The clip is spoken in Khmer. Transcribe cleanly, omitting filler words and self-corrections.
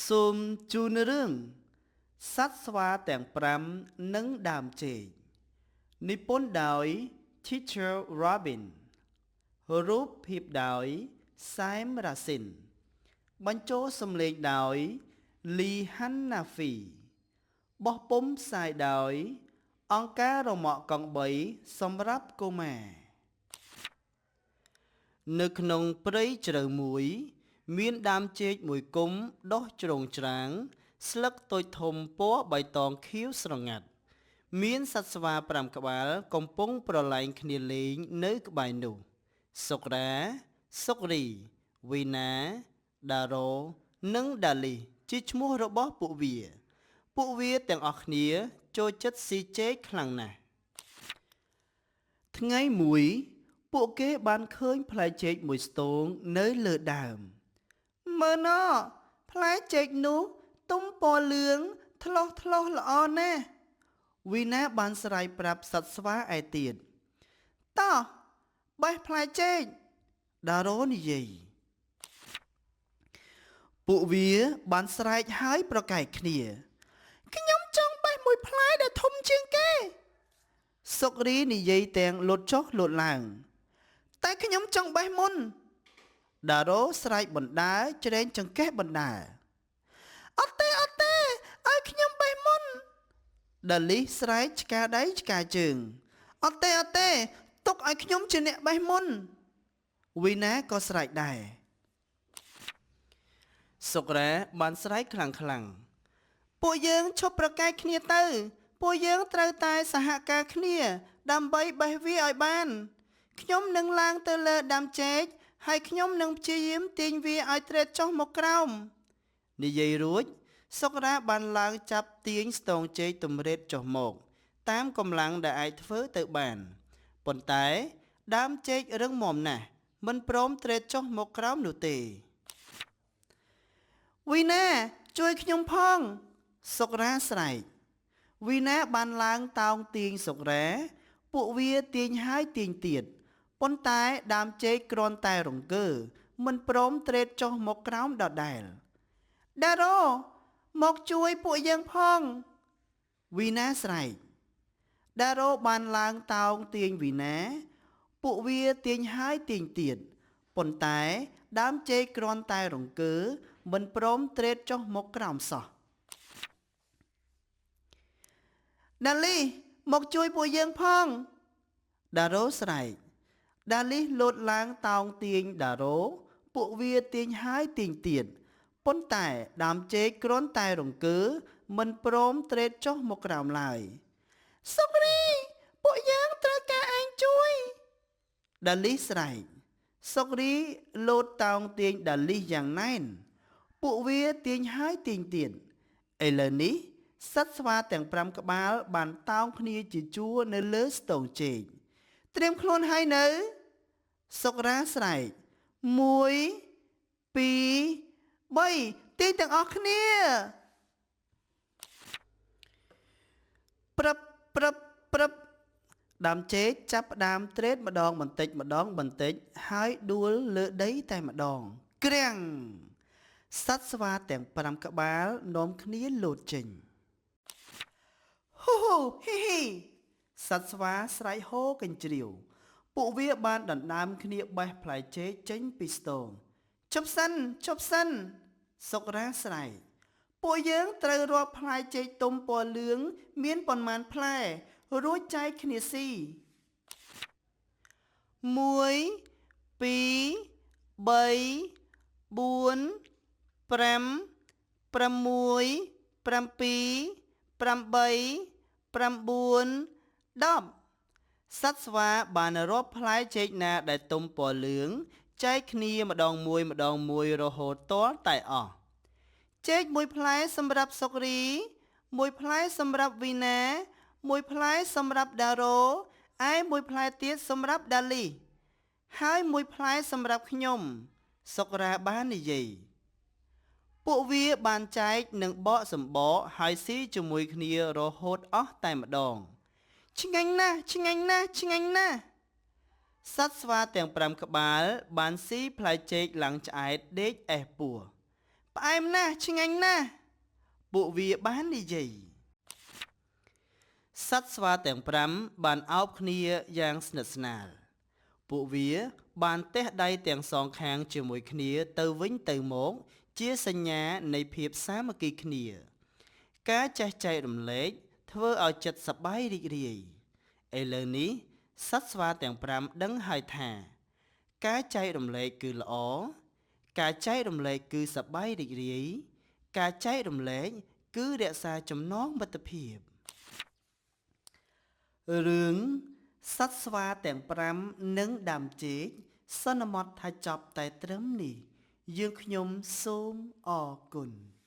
សូមជូនរឿងសត្វស្វាទាំង5និងដើមចេកនិពន្ធដោយ Teacher Robin រូបភាពដោយសែមរ៉ាស៊ីនបញ្ចូលសំឡេងដោយលីហាន់ណាហ្វីបោះពុម្ពផ្សាយដោយ អង្គការរមាក់កង់3សម្រាប់កុមារនៅក្នុងព្រៃជ្រៅមួយ មានដើមចេកមួយគុម្ពដុះជ្រងច្រាង ស្លឹកតូចធំពណ៌បៃតងខៀវស្រងាត់ មានសត្វស្វា5ក្បាលកំពុងប្រឡែងគ្នាលេងនៅក្បែរនោះសុក្រាសុករីវីណាដារ៉ូនិងដាលីជាឈ្មោះរបស់ពួកវា ពួកវាទាំងអស់គ្នាចូលចិត្តស៊ីចេកខ្លាំងណាស់ថ្ងៃមួយពួកគេបានឃើញផ្លែចេកមួយស្ទងនៅលើដើមមើលណផ្លែចេកនោះទុំពណ៌លឿងថ្លោះថ្លោះល្អណាស់វីណាបានស្រែកប្រាប់សត្វស្វាឯទៀតតោះបេះផ្លែចេកដារ៉ូនិយាយពួកវាបានស្រែកហើយប្រកែកគ្នាខ្ញុំចង់បេះមួយផ្លែដែលធំជាងគេសុករីនិយាយទាំងលោតចុះលោតឡើងតែខ្ញុំចង់បេះមុនដារ៉ូស្រែកបណ្ដើច្រែងចង្កេះបណ្ដើអត់ទេអត់ទេឲ្យខ្ញុំបេះមុនដាលីស្រែកឆ្កាដៃឆ្កាជើងអត់ទេអត់ទេទុកឲ្យខ្ញុំជាអ្នកបេះមុនវីណាក៏ស្រែកដែរសុក្រាបានស្រែកខ្លាំងខ្លាំងពួកយើងឈប់ប្រកែកគ្នាទៅពួកយើងត្រូវតែសហការគ្នាដើម្បីបេះវាឲ្យបានខ្ញុំនឹងឡើងទៅលើដើមចេកហើយខ្ញុំនឹងព្យាយាមទាញវាឲ្យទ្រេតចុះមកក្រោមនិយាយរួចសុក្រាបានឡើងចាប់ទាញស្ទងចេកទម្រេតចុះមកតាមកម្លាំងដែលអាចធ្វើទៅបានប៉ុន្តែដើមចេករឹងមាំណាស់មិនព្រមទ្រេតចុះមកក្រោមនោះទេវីណាជួយខ្ញុំផងសុក្រាស្រែកវីណាបានឡើងតោងទាញសុក្រាពួកវាទាញហើយទាញទៀតប៉ុន្តែដើមចេកគ្រាន់តែរង្គើមិនព្រមទ្រេតចុះមកក្រោមដដែលដារ៉ូមកជួយពួកយើងផងវីណាស្រែកដារ៉ូបានឡើងតោងទាញវីណាពួកវាទាញហើយទាញទៀតប៉ុន្តែដើមចេកគ្រាន់តែរង្គើមិនព្រមទ្រេតចុះមកក្រោមសោះដាលីមកជួយពួកយើងផងដារ៉ូស្រែកដាលីលោតឡើងតោងទាញដារ៉ូពួកវាទាញហើយទាញទៀតប៉ុន្តែដើមចេកគ្រាន់តែរង្គើមិនព្រមទ្រេតចុះមកក្រោមឡើយសុករីពួកយើងត្រូវការឯងជួយដាលីស្រែកសុករីលោតតោងទាញដាលីយ៉ាងណែនពួកវាទាញហើយទាញទៀតឥឡូវនេះសត្វស្វាទាំង5ក្បាលបានតោងគ្នាជាជួរនៅលើស្ទងចេកត្រៀមខ្លួនហើយនៅសុក្រាស្រែក1 2 3ទាញទាំងអស់គ្នាព្រឹបព្រឹបព្រឹបដើមចេកចាប់ផ្ដើមទ្រេតម្ដងបន្តិចម្ដងបន្តិចហើយដួលលើដីតែម្ដងក្រាំងសត្វស្វាទាំង5ក្បាលនាំគ្នាលោតចេញហ៊ូហ៊ូហ៊ីហ៊ីសត្វស្វាស្រែកហូរកញ្ជ្រៀវពួកវាបានដណ្ដើមគ្នាបេះផ្លែចេកចេញពីស្ទងជប់សិនជប់សិនសុក្រាស្រែកពួកយើងត្រូវរាប់ផ្លែចេកទុំពណ៌លឿងមានប៉ុន្មានផ្លែរួចចែកគ្នាស៊ី1 2 3 4 5 6 7 8 9 10សត្វស្វាបានរាប់ផ្លែចេកណាដែលទុំពណ៌លឿងចែកគ្នាម្ដងមួយម្ដងមួយរហូតទាល់តែអស់ចេកមួយផ្លែសម្រាប់សុករីមួយផ្លែសម្រាប់វីណាមួយផ្លែសម្រាប់ដារ៉ូឯមួយផ្លែទៀតសម្រាប់ដាលីហើយមួយផ្លែសម្រាប់ខ្ញុំសុក្រាបាននិយាយពួកវាបានចែកនិងបកសម្បកហើយស៊ីជាមួយគ្នារហូតអស់តែម្ដងឆ្ងាញ់ណាស់ឆ្ងាញ់ណាស់ឆ្ងាញ់ណាស់សត្វស្វាទាំង5ក្បាលបានស៊ីផ្លែចេកឡើងឆ្អែតដេកអេះពោះ ផ្អែមណាស់ឆ្ងាញ់ណាស់ពួកវាបាននិយាយសត្វស្វាទាំង5បានអោបគ្នាយ៉ាងស្និទ្ធស្នាលពួកវាបានទះដៃទាំងសងខាងជាមួយគ្នាទៅវិញទៅមកជាសញ្ញានៃភាពសាមគ្គីគ្នាការចេះចែករំលែកធ្វើឲ្យចិត្តសប្បាយរីករាយឥឡូវនេះសត្វស្វាទាំង5ដឹងហើយថាការចែករំលែកគឺល្អការចែករំលែកគឺសប្បាយរីករាយការចែករំលែកគឺរក្សាចំណងមិត្តភាពរឿងសត្វស្វាទាំង5និងដើមចេកសន្មត់ថាចប់តែត្រឹមនេះយើងខ្ញុំសូមអរគុណ។